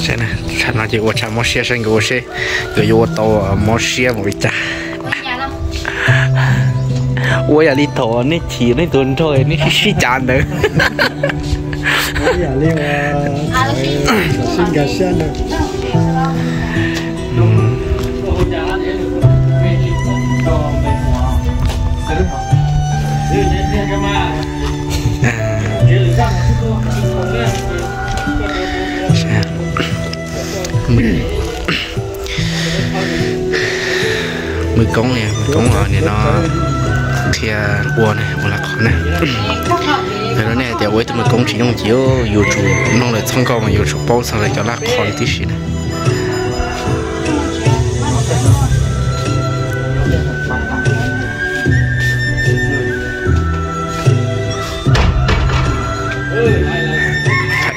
Tsam no ces ua tshav mob siab saib nkawd ua seb nkawd yuav ua tau mob siab mus li cas. Ua yam li thaum nej chim nej tus nraug nej sib sib cav ntawd. Mws koob, mws koob os, nim no qhia ua ne, ua laj qhov ne. Yog nej hais tias ua ib tug mws koob tsis yooj yim, yuav tsum mloog lawv txhoj nkauj mas yuav tsum paub txog lawv cov laj qhov li tib si na.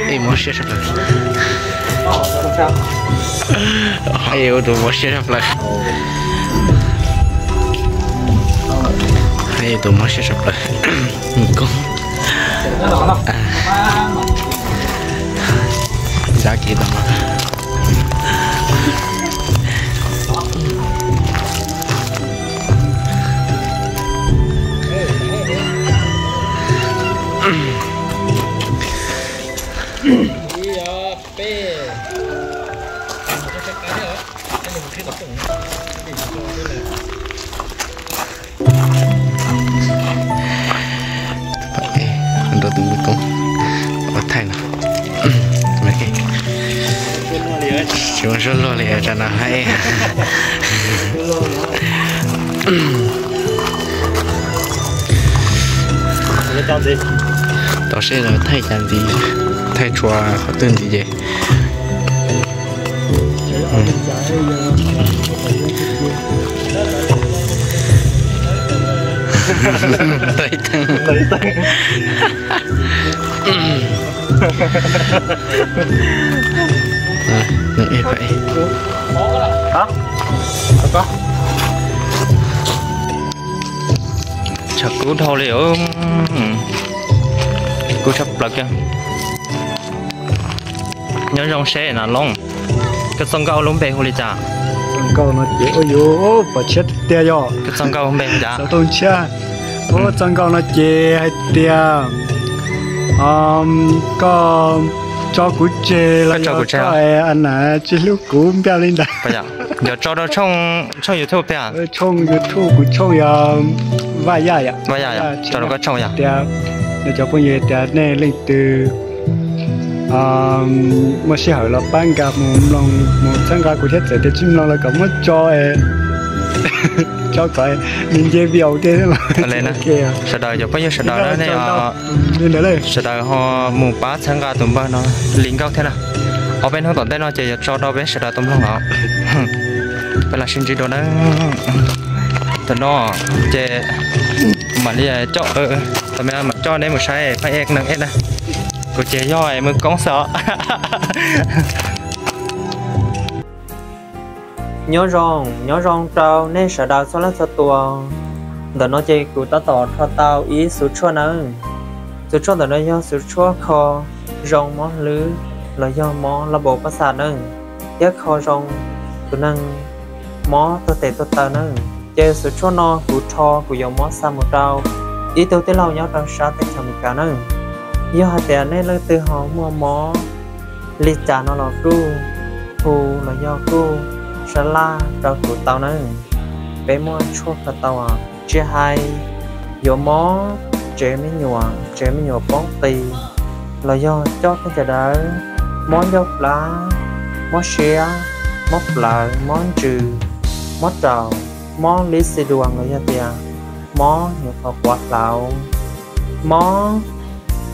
Ej, mob siab sab plaws. Ej, ua tus mob siab sab plaws. Ej, tus mob siab sab plaws. Mws koob. Zab kev tau. Nrog tus mws koob ua thaij no. Tsis muaj suab luag li tsam no hais. Tos seb lawv thaij cas ntxiv, thaij tshuav qhov twg ntxiv ces. Tshav kub dhau li, kub tshaj plaws kiag. Nyob zoo seb na Loob, koj txoj nkauj lub npe hu li cas? Txoj nkauj no ces ua yuav pom tshiab tiag yog. Koj txoj nkauj lub npe hu cas? Xov tooj tshiab. Ua txoj nkauj no ces hais tias koj tso kuv tseg los yog koj a nas tsis hlub kuv npiaj li ntawd. Yuav tso rau tshooj YouTube tiag? Tshooj YouTube kuv tshooj yog Vaj Yaj yom. Vaj Yaj yom, tso rau koj tshooj yom. Tias nws cov phooj ywg tias nej leej twg muaj sij hawm los pab nkag mus mloog mus txhawb nqa kuv thiab, txawm tias tsis mloog los kom muab tso, tso kom nws nce view thiab. Sawv daws cov phooj ywg sawv daws nej sawv daws ho mus pab txhawb nqa tus npawg no li nkauj thiab na. Ob peb hnub tom ntej no ces yuav tso rau peb sawv daws tau mloog os. Peb los sib ntsib dua na. Tam no ces mam li coj, tam no mam coj neb mus saib phaj ej neeg ej na. Kuv ces yog mws koob xwb os. Nyob zoo, nyob zoo rau nej sawv daws txhua leej txhua tus. Ntawm no ces kuv tab tom rho tau ib xuv tshuaj nawb. Xuv tshuaj ntawm no yog xuv tshuaj kho zoo mob hlwb los yog mob laj npau pab xa nawb, thiab kho zoo tus neeg mob tuag tes tuag taw nawb. Ces xuv tshuaj no kuv rho kuv yuav muab xa mus rau ib tug tij laug nyob rau sab teb chaws Amelikas nawb. Yog hais tias nej leej twg ho muaj mob li cas no los kuj hu los yog kuj sab laj rau kuv tau nawb. Peb muaj tshuaj kho tau, tsis hais yuav mob tsev me nyuam, tsev me nyuam poob qis, los yog coj tej caj dawb, mob ncauj plab, mob siab, mob plawv, mob ntsws, mob raum, mob lib xi duas los yog tias mob nyuam qhuav quav hlauv, mob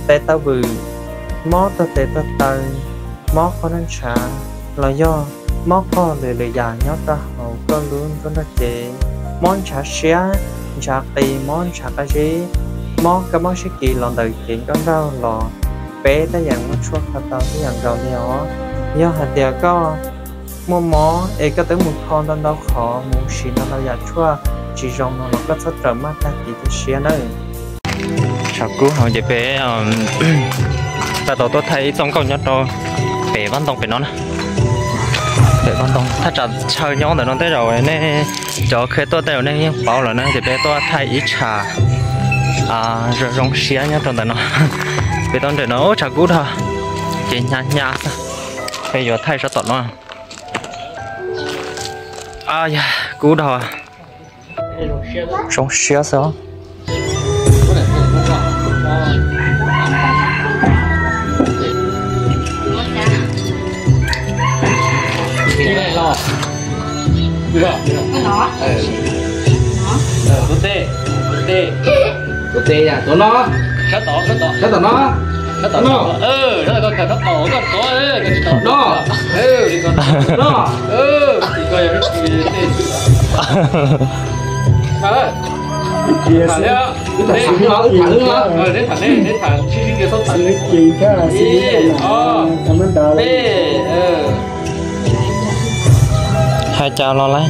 tes taw vwm, mob tuag tes tuag taw, mob qhov neej ntshav, los yog mob qhov lwm lwm yam nyob rau hauv koj lub nruab nrog cev, mob ntshav siab, ntshav qis, mob ntshav qab zib, mob kab mob sib kis los ntawm cev nkauj nraug los, peb tej yam muaj tshuaj kho tau tej yam nkaus li os. Yog hais tias koj muaj mob es koj twb mus kho ntau ntau qhov, mus siv ntau ntau yam tshuaj tsis zoo no los koj txhob rawm maj tag kis cia siab nawb. Tshav kub heev ces peb tab tom tuaj thaij ib txoj nkauj nyob rau pem Pem vaj ntoo pem no na. Pem vaj ntoo thaj tsam chaw nyob ntawm no tej zaum nej cov qhia tuaj tej zaum nej yeej paub lawm na, ces peb tuaj thaij ib tshav zoo zoo siab nyob rau ntawm no. Peb tuaj nrem no ub tshav kub dhau, ces hnyav hnyav xwb. Peb yuav thaij sab tom no. Yog kub dhau. Zoo siab xwb. Tuav tes, tuav tes, tuav tes, tuav no, sab tom, sab tom no, sab tom no, sab tom no, no. Tham li, tham li, tham li, tham li, tham li, tham li, tham li, tham li, tham li, tham li. Hais cas los lawm?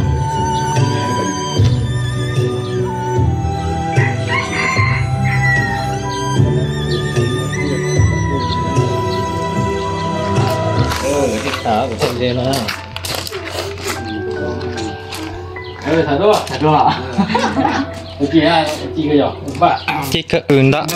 Ces kawg ntawd.